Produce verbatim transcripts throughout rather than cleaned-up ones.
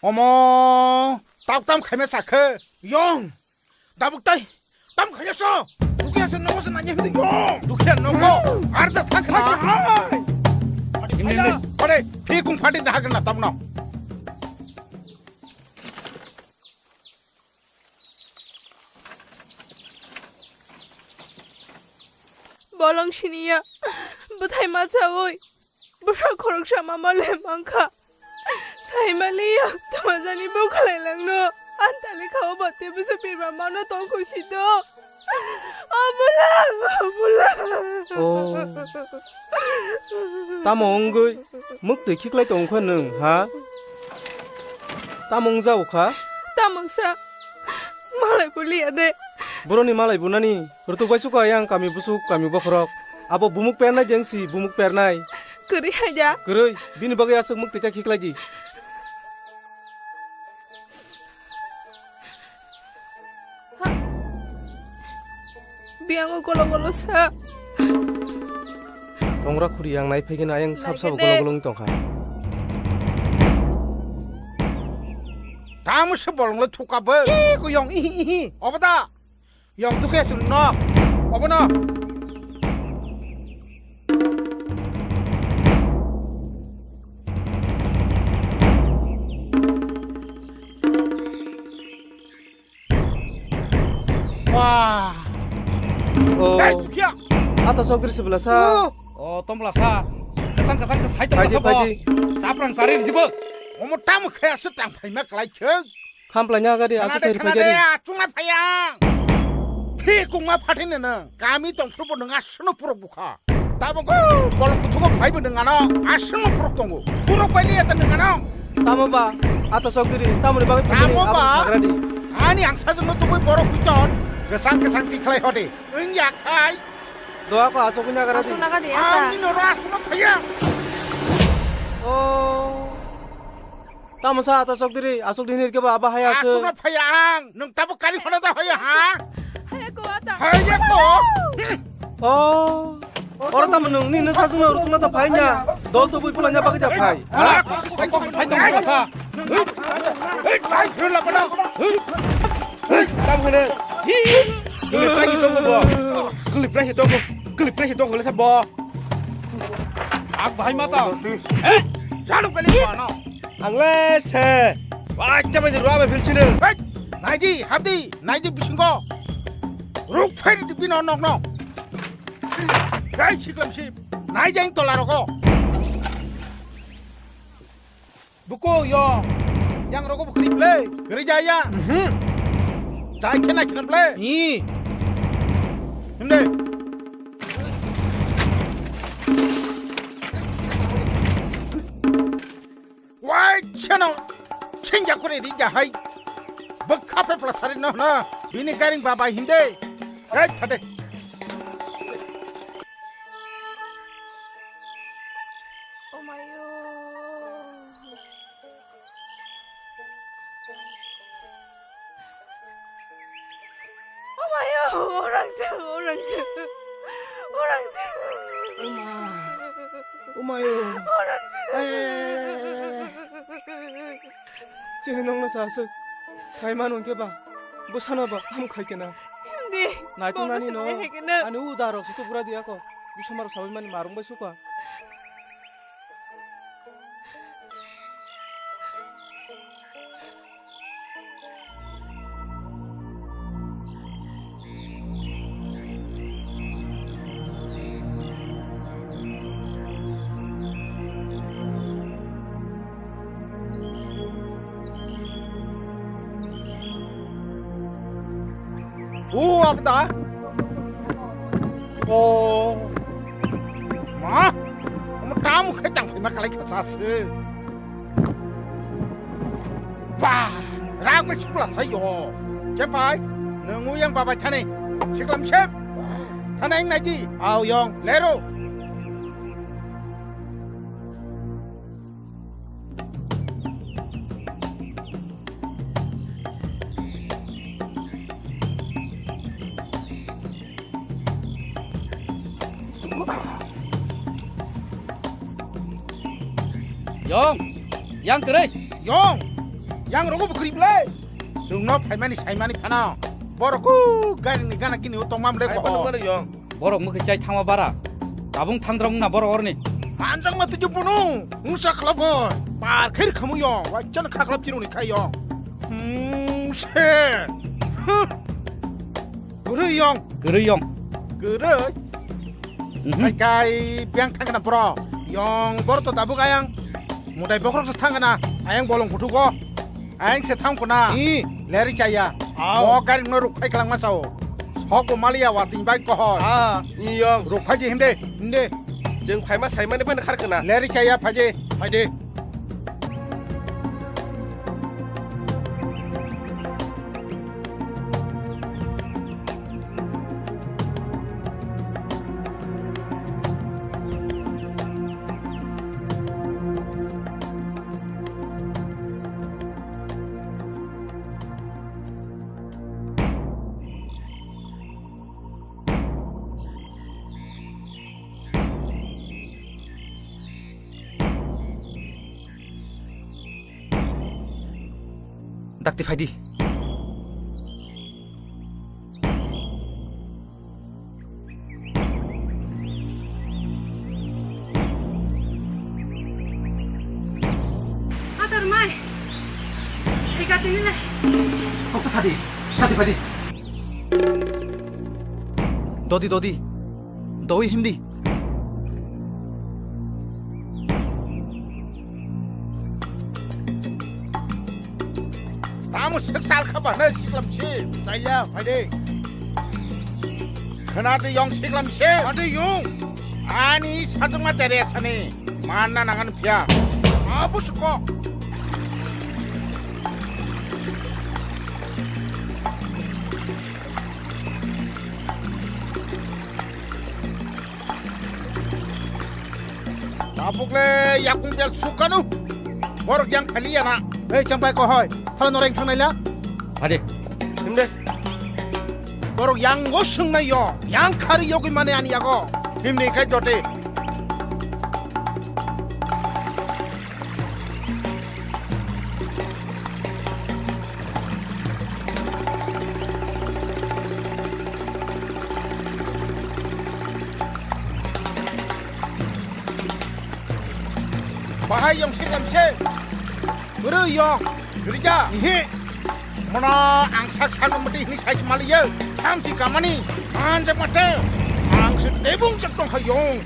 Omo, tabuk tam khaima sakhe. Yong, dabuk tai, tam khaima so. Dukhiya se nogo se nanya hindi yong. Dukhiya nogo, arda thak na. Masa hai. Hindi, hindi. Ore, phi kung phati dah kena tam no. Bolong siniya, bwthai machawi, bwsa khoroksa mama le mankha. Sai maliya, tamajani bwkhalai langno. Antali khao bate bwsa pirma mano tongkho sido. O bula, o bula. Oh. Tamo wngwi muktwi khiklai tongkha nwng, ha? Tamo wngjago kha? Tamo wngsa. Malai bo liya de. Boroni malai bunani rwtuk bai suka yang kami busuk kami bokhorok. Abo bumuk pernai jengsi bumuk pernai. Kwrwi hai da. Kwrwi, bini bagwi aswk muktwi ta khiklai di. Ha. Biyango golo golo sa. Tongra khuri yang nai phai khe ayang sab sab golo golo wng tongkha. Tamo se bolong le thuka bo. Ih, ko yong, ihi, ihi. Obo da. Yong dukhe sung no. Obo no. Wah. Oh. Hei, dukhiya. Ata sokdri sebelasa. Oh. Oh, tong belasa. Kesang kesang se sai tong belasa bo. Paidi, paidi. Chaprang sari di bo. Omo tam khe asu tang phaima kalai cheng. Khamplaina gari asu ther phai gari. Chunga phaya. Phi kungma phathini nang. Kami tong phuru bo nang asno purok bukha. Tabo go, bolong kuthugo phaibo nwng ano, aswngno phurok tongo. Phurok bai liya ta nwng ano. Tamo ba, ata sokdiri, tamoni bagwi phaiwi tamo abo ba, sagradi. Ani ang sajwkno tubui borok huiton, gesang gesang tikhlai hode. Wng ya khai. Doa ko aswk wngya garadi. Aswk naga de ya ta. Ani noro aswkno phaiya. Oh. Tamo sa ata sokdiri, aswk dini keba aba haya se. Aswkno phaiya ang, nwng tabo kari hono da hoya ha? Haya ko ata. Haya ko. Oh. Oro tamo nwng ni nwng sasung na rutung na ta phai nya. Dol to bui pula nya bagwi ja phai. Hala, kok sai tong kala sa. Hei, hei, hei, la pada. Hei, hei, tam khane. Hi. Kali prai tong bo. Kali prai tong. Kali prai tong le sa bo. Ak bahai mata. Eh, jalo kali mana. Ang le se. Wah, coba di ruwa bai philchino. Hei, naidi, habdi, naidi bisingo. Ruk phai di bino nok nok. Hei, siklam sip. Naidi ang tola roko. Buko yo. Yang roko bukri ble. Kri jaya. Mhm. Jai khena khena ble. Ni. Himde. Wai chano chinja kore ri ja hai. Bwkha pe plasari no na. Bini garing baba hinde. Hei phate. Omayo. Omayo, orang jeng, orang jeng, orang jeng. Oma, omayo. Orang jeng. Ay, ay, ay, ay, ay. Chini nongno sa aswk khai mano hwnkhe ba, bwsano ba ham khai kena. Himdi. Naitung nani no, ani u darok sutu pura diya ko, bisomaro sabai mani marung bai suka. O abda. O. Ma. Omo tam khe tang phima kalai kha sa se. Ba. Rak me chukla sa yo. Che pai. Nung u yang babai thani. Siklam sep. Thani ang nai di. Au yong. Lero. Yong, yang kwrwi. Yong, Yang rogo bo khri ble. Chwngno phaimani saimani phano. Borok ku gari ni gana kini o tongma mle Ai ko. Panu mano yong. Borok mukhe chai thangma bara. Tabung thangdrong na borok orni. Manjak ma tuju bunu. Ungsa khlabo. Par khair khamu yong. Waichana khaklap chiruni khai yong. Hmm, se. Huh. Kwrwi yong. Kwrwi yong. Kwrwi? Mhm. Kai kai biang thangkana bro. Yong bor to tabuk ayang. Mudai bokrok se thangkana. Ayang bolong kutugo. Ayang se thangkona. I. Leri chaya. Au. Mo gari no ruk phai kalangma sao. Sok bo maliya wa tin bai kohor. Ah, i yong. Ruk phai je himde. Himde. Jeng phaima saimani phai kharkana. Leri chaya phai je. Phai de. Dakti phaidi. Atar mai. Thika tini le. Kok sadi. Sadi phaidi. Dodi, dodi. Doi himdi. Tamo sik sal kha ba na siklam si. Chaya, phaidi. Khna de yong siklam si. Phaidi yong. Ani sajwkma tere sani. Manna nangan phiya. Abu suko. Tabuk le yakung bel sukanu. Borok yang khali yana. Hei, champai ko hoi. Thalo noreng thangnai la. Hadi. Himde. Borok yang go swngnai yo. Yang khari yogwi mane ani yago. Himni khai jote. Bahai yong sik lamse. Bwrwi yong. Rija. Ihi. Mono ang sak sak mati hini sai maliya. Samti kamani. Anjak mate. Ang se tebung chak tong hayong.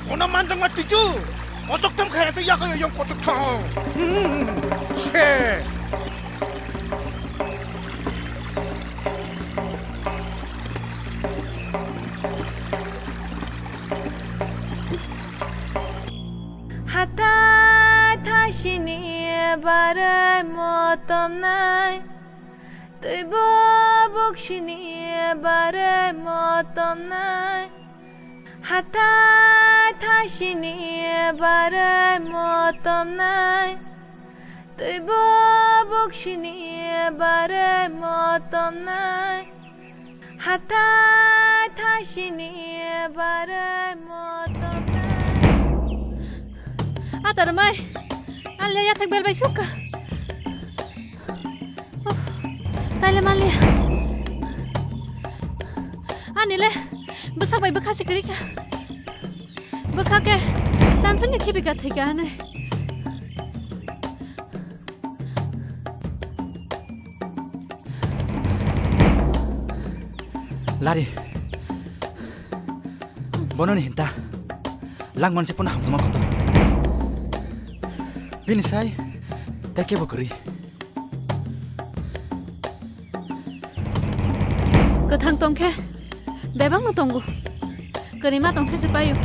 Ono manjak ma tiju. Kosok tam khaya se yak yang kosok thang. Hmm, se. Hatai thaisini bare motom nai. Twibo buksini bare motom nai. Hatai thaisini bare motom nai. Twibo buksini bare motom nai. Hatai thaisini bare motom nai. Atar mai. Anle yathek bel bai sukha. Taile maliya. Ani le bwsak bai bwkha se kwrwi kha. Bwkha khe tansukni khibi kha thwi kha hinwi. Lari. Bono ni hinta. Langmon se pono hamtoma kotor. Bini sai tei kebo kwrwi. Kwthang tongkhe bebakno tongo. Kwrwima tongkhe se paio.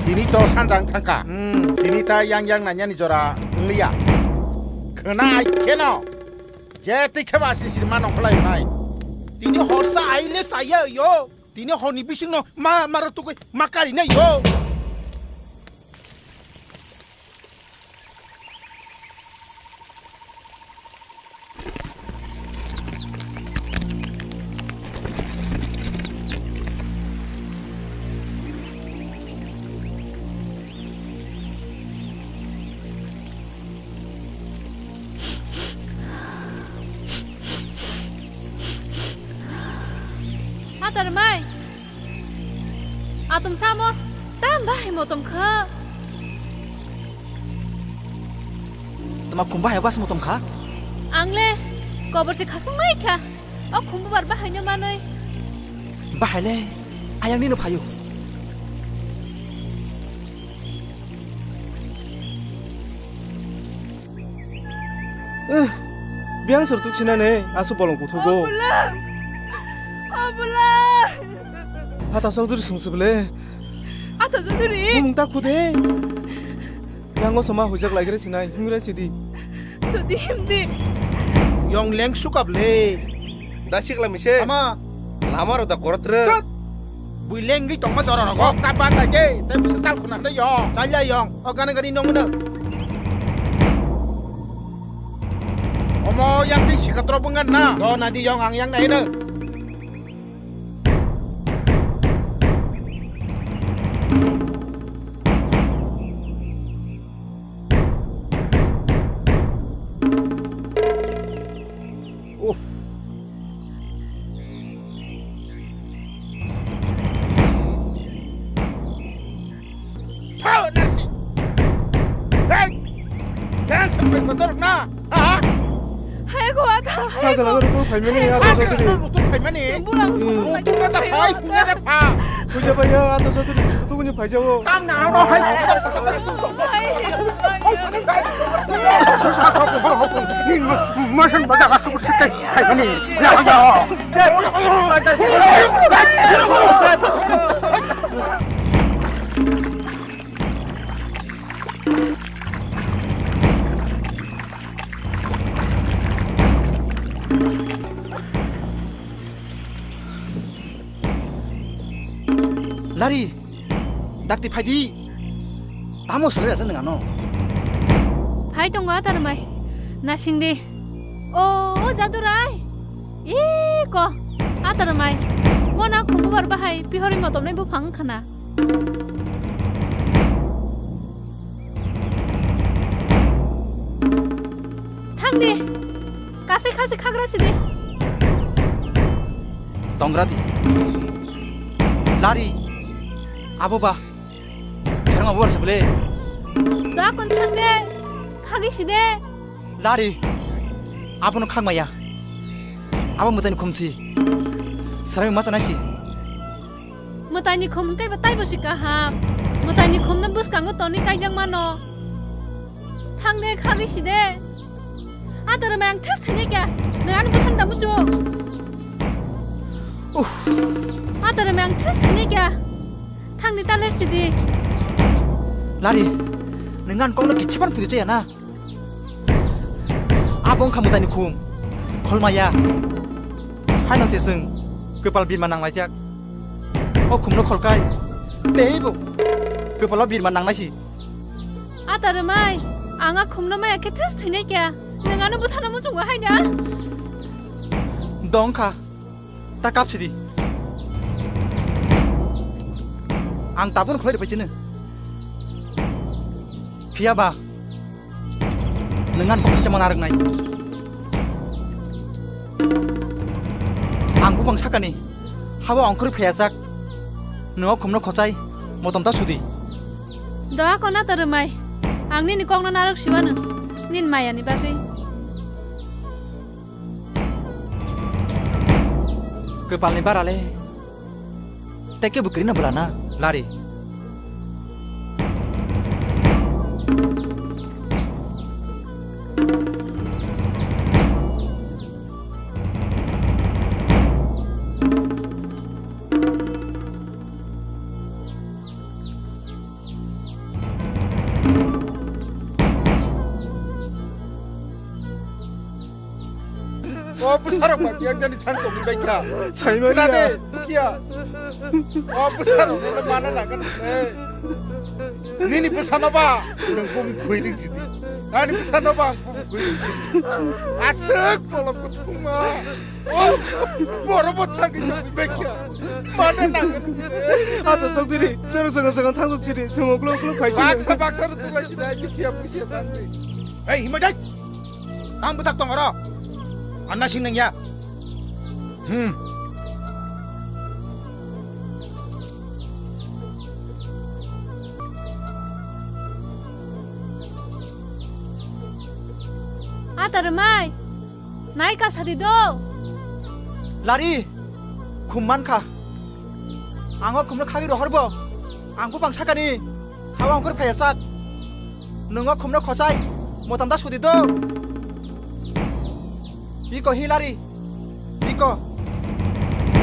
Tini to sanjang thangkha. Hmm, tini ta yang yang nanyani jora wngliya. Khna ai kheno. Je twi kheba siri siri ma nongkholai nai. Tini horsa aile saya yo. Tini horni bisingno ma maro tugui ma kari nai yo. Tarmai. Atom samo tam bahai motom kha. Tama kum bahai bas motom kha? Ang le kobor se khasung nai kha. O khumbu bar bahai no manoi. Bahai le ayang nino phayo. Eh, biyang sor tuk sinane asu bolong kuthugo. Abula! Abula! Hata sokduri sungsubele. Hata sokduri? Bumung ta khude. Yango sama hujak lagre sinai, himre sidi. Dodi himdi. Yong leng sukap le. Da sikla mise. Ama. Lama ro da korot re. Tut. Bui lengwi tongma jora rogo. Kok ta ban da ge. Te bisa tal khuna de yo. Salya yong. O gana gani nong muna. Omo yang ti sikatro bungan na. Do na di yong ang yang na ina. Uff. Thao, narsi. Hei! Yang sampai kotor na? Ha? Hai, ko ata, hai, Sajala ko. Rutu phaimani, ya, Hai, dosa tiri. Rutu phaimani. Bulang, Hmm. bulang, Rutu kata bulang. Hai, kungada pha. Puja bhaiya, ato sotri, rutu kuni phaijawo. Tam na, ro, hai. Hai, hai. Masan bada aku sitai, hai, ini. Ya, ya. Lari, dakti phaidi. Tamo salai asa nang ano. Phai tongo atarmai. Nasing di. O, o jadurai. Ih, ko. Atarmai. Mona khumbu bar bahai pihori motomnai buphang khana. Thang de. Kasai khasi khagra si de. Tongra di. Lari. Abo ba. Kherang abo bar se bole. Da kon thang de. Khagi si de. Lari. Abono khakmaya. Abo mwtaini khumsi. Sarai masa naisi. Mwtaini khum tei ba taibo si kaham. Mwtaini khumno bwskango toni kaijak mano. Thang de khagwi si de. Atarmai ang thas thainai kya. Nang ani bwthang da muchung. Uff. Atarmai ang thas thainai kya. Thang de taler si di. Lari. Nang an kokno kichhapan pudi chaya na. Abo wngkha mwtaini khum, kholmaya. Haino se chwng kwpal birma nanglaijak. O khumno kholkai teibo kwpalo birma nangnaisi. Atarmai, ang a khumno maya khe thas thwinai kya. Nwng ano bwthano muchungo haina? Dongkha. Ta kap sidi. Ang tabukno khlai rwphai chini. Phiya ba, nwng ani bwkha se mana rwknai. Ang bupang sakani, habo ongkhorwi phiyajak. Nwng o khumno khochai, motom ta sudi. Doa kona ta rwmai. Ang nini kokno narwk siwano, nini mayani bagwi. Kwpalni bara le tei kebo kwrwino bwla na, Lari. O bwsarok ba biyang jani thang tongwi bai kha. Saimani Khna de, ya. Bukhiya. O bwsarok no mana nangani. Nini bwsano ba nwng bum khoi ring sidi. Ani bwsano ba ang bum khoi ring sidi. Aswk bolong kuthuma. O boro bo thangwi tongwi bai kha. Mana nangani. Ato chokdiri, noro swngo swngo thang chok sidi, swngo klok klok phai sidi. Baksa baksa rw tulai sidi, ai bukhiya bukhiya thangwi. Ei, himai dai. Ang bwthak tong oro. Anna sing nang ya. Hmm. Ata rwmai, nai ka sadi do. Lari, khum man kha. Ang o khumno khagwi rohor bo. Ang bupang sakani. Hawa ongkhor phaiya sak. Nwng o khumno khosai, motam da sudi do. Iko hi Lari, iko.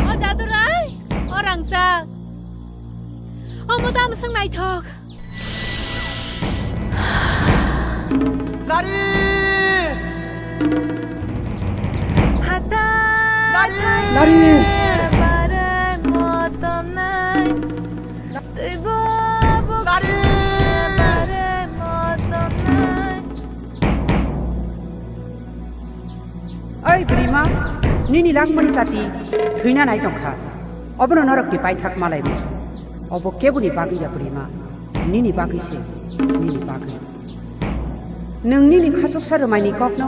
O Jadurai, o rangchak. O motam swng naithok. Lari! Lari! Lari! Oi bwrwima, nini langmani chati thwina nai tongkha. Obono norokni paithak malai bo. Obo keboni bagwi ya bwrwima, nini bagwi se, nini bagwi. Nwng nini khachuksa rwmaini kokno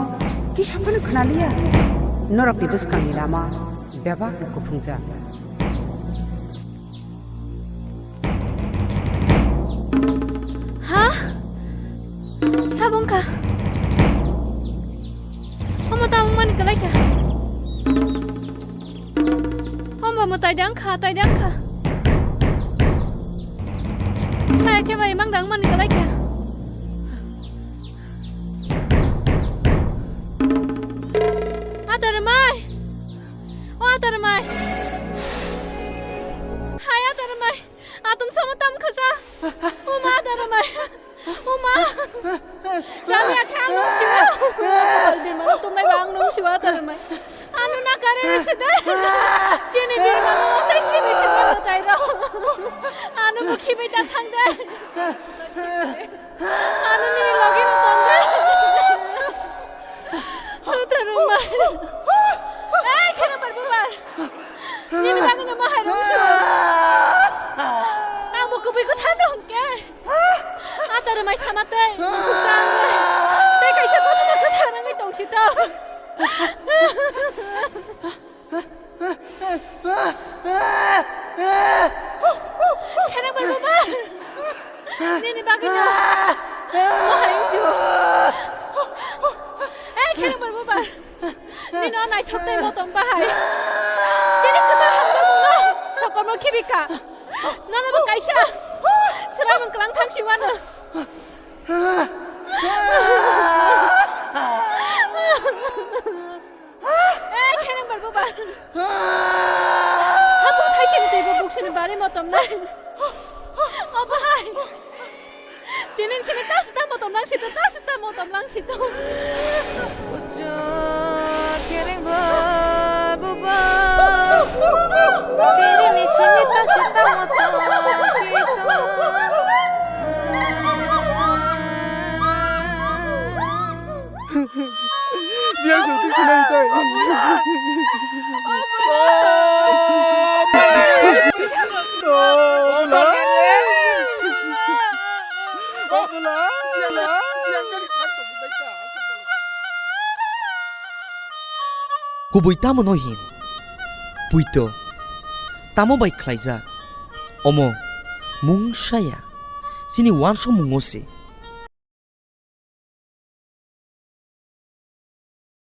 kisa phano khwnaliya. Norokni bwskangni lama bebak no kuphungjak. Ha? Sabong ka? Omo tamo mani kalai ka? Omo mo tai dang kha, tai dang kha. Hai ke bai mang dang mani kalai ka? Atar mai. O Atar mai. Hai Atar mai. Atum sama tam khasa. O ma Atar mai. O ma. Sami akhe ang nung siwa. Alde mano tumlai ba ang nung siwa Atar mai. Anu na kare sida. Chini di mano sai chini sida tai ro. Anu ko khibai ta thang de. Ano nini logi no tongo. Atar mai. Ai, kheno bar bubar. Nini bagwi no mahai rong su. Amo kubui ko thando hongke. Atar mai sama tei. Tei kaisa kothoma kotha rangwi tongsi to. Kherang bar bubar. Nini bagwi no. Mohai wngsu. Eh, kherang bar bubar. Nini o naithok tei motom bahai. Tini kwtal hamjakmung no sokomno khibika. Nono bo kaisa. Swrai mung kwlang thangsi wano. Eh, kherang bar bubar. Hapu thaisini teibo buksini bari motom nai. O bahai. Tinin sini ta sita motom lang sito, ta sita motom lang sito. Ujo kherang bar bubar. Tinin sini ta sita motom sito. Biar syuting sini itu. Kubui tamo no hin? Puito. Tamo bai khlaijak? Omo mungsa ya. Chini uansukmungo se.